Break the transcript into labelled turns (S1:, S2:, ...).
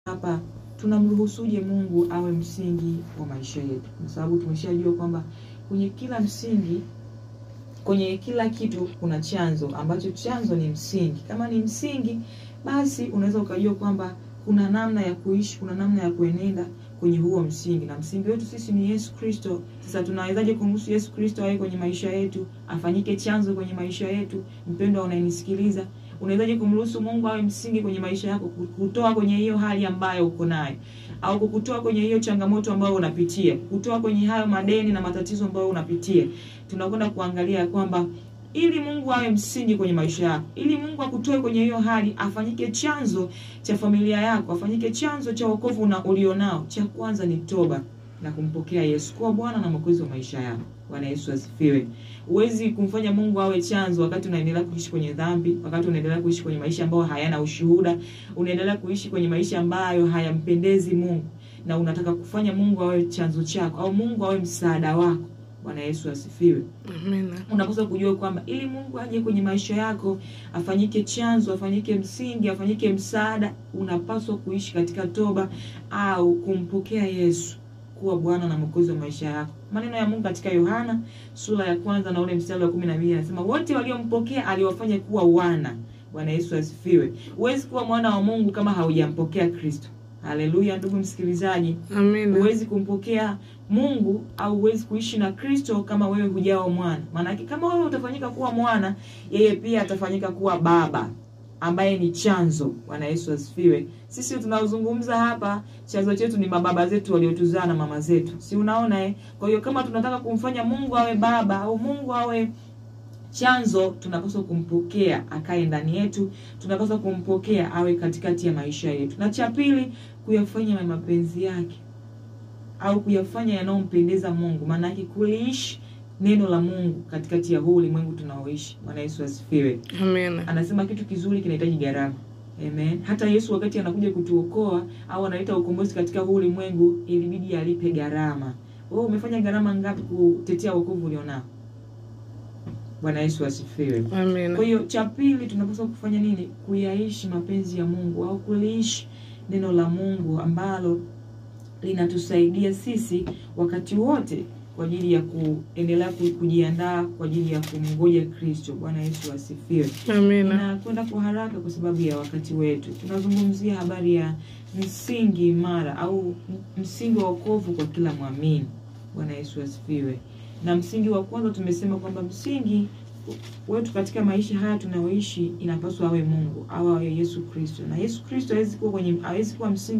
S1: Hapa tunamruhusuje Mungu awe msingi wa maisha yetu? Kwa sababu tumeshajua kwamba kwenye kila msingi, kwenye kila kitu kuna chanzo ambacho chanzo ni msingi. Kama ni msingi, basi unaweza ukajua kwamba kuna namna ya kuishi, kuna namna ya kuenenda kwenye huo msingi, na msingi wetu sisi ni Yesu Kristo. Sasa tunawezaje kumruhusu Yesu Kristo awe kwenye maisha yetu, afanyike chanzo kwenye maisha yetu? Mpendwa unayenisikiliza, unawezaje kumruhusu Mungu awe msingi kwenye maisha yako, kutoa kwenye hiyo hali ambayo uko nayo, au kukutoa kwenye hiyo changamoto ambayo unapitia, kutoa kwenye hayo madeni na matatizo ambayo unapitia? Tunakwenda kuangalia kwamba ili Mungu awe msingi kwenye maisha yako, ili Mungu akutoe kwenye hiyo hali, afanyike chanzo cha familia yako, afanyike chanzo cha wokovu na ulionao, cha kwanza ni toba na kumpokea Yesu kuwa Bwana na Mwokozi wa maisha yako. Bwana Yesu asifiwe. Huwezi kumfanya Mungu awe chanzo wakati unaendelea kuishi kwenye dhambi, wakati unaendelea kuishi kwenye maisha ambayo hayana ushuhuda, unaendelea kuishi kwenye maisha ambayo hayampendezi Mungu, na unataka kufanya Mungu awe chanzo chako au Mungu awe msaada wako. Bwana Yesu asifiwe.
S2: Amina.
S1: Unapaswa kujua kwamba ili Mungu aje kwenye maisha yako, afanyike chanzo, afanyike msingi, afanyike msaada, unapaswa kuishi katika toba au kumpokea Yesu kuwa Bwana na Mwokozi wa maisha yako. Maneno ya Mungu katika Yohana sura ya 1 na ule mstari wa 12 anasema wote waliompokea aliwafanya kuwa wana. Bwana Yesu asifiwe. Huwezi kuwa mwana wa Mungu kama haujampokea Kristo. Haleluya, ndugu msikilizaji.
S2: Amina.
S1: Huwezi kumpokea Mungu au huwezi kuishi na Kristo kama wewe hujawa mwana. Maana kama wewe utafanyika kuwa mwana, yeye pia atafanyika kuwa baba ambaye ni chanzo. Bwana Yesu asifiwe. Sisi tunaozungumza hapa, chanzo chetu ni mababa zetu waliotuzaa na mama zetu. Si unaona eh? Kwa hiyo kama tunataka kumfanya Mungu awe baba au Mungu awe chanzo, tunapaswa kumpokea akae ndani yetu, tunapaswa kumpokea awe katikati ya maisha yetu. Na cha pili, kuyafanya mapenzi yake au kuyafanya yanayompendeza Mungu, maana yake kuliishi neno la Mungu katikati ya huu ulimwengu tunaoishi. Bwana Yesu asifiwe.
S2: Amina.
S1: Anasema kitu kizuri kinahitaji gharama. Amen. Hata Yesu wakati anakuja kutuokoa au analeta ukombozi katika huu ulimwengu, ilibidi alipe gharama. Wewe umefanya gharama ngapi kutetea wokovu ulionao? Bwana Yesu asifiwe.
S2: Amina.
S1: Kwa hiyo cha pili tunapaswa kufanya nini? Kuyaishi mapenzi ya Mungu au kuliishi neno la Mungu ambalo linatusaidia sisi wakati wote kwa ajili ya kuendelea kujiandaa kwa ajili ya kumngoja Kristo. Bwana Yesu asifiwe.
S2: Amina.
S1: Na kwenda kwa haraka kwa sababu ya wakati wetu. Tunazungumzia habari ya msingi imara au msingi wa wokovu kwa kila mwamini. Bwana Yesu asifiwe. Na msingi wa kwanza tumesema kwamba msingi wetu katika maisha haya tunayoishi inapaswa awe Mungu au awe Yesu Kristo. Na Yesu Kristo hawezi kuwa msingi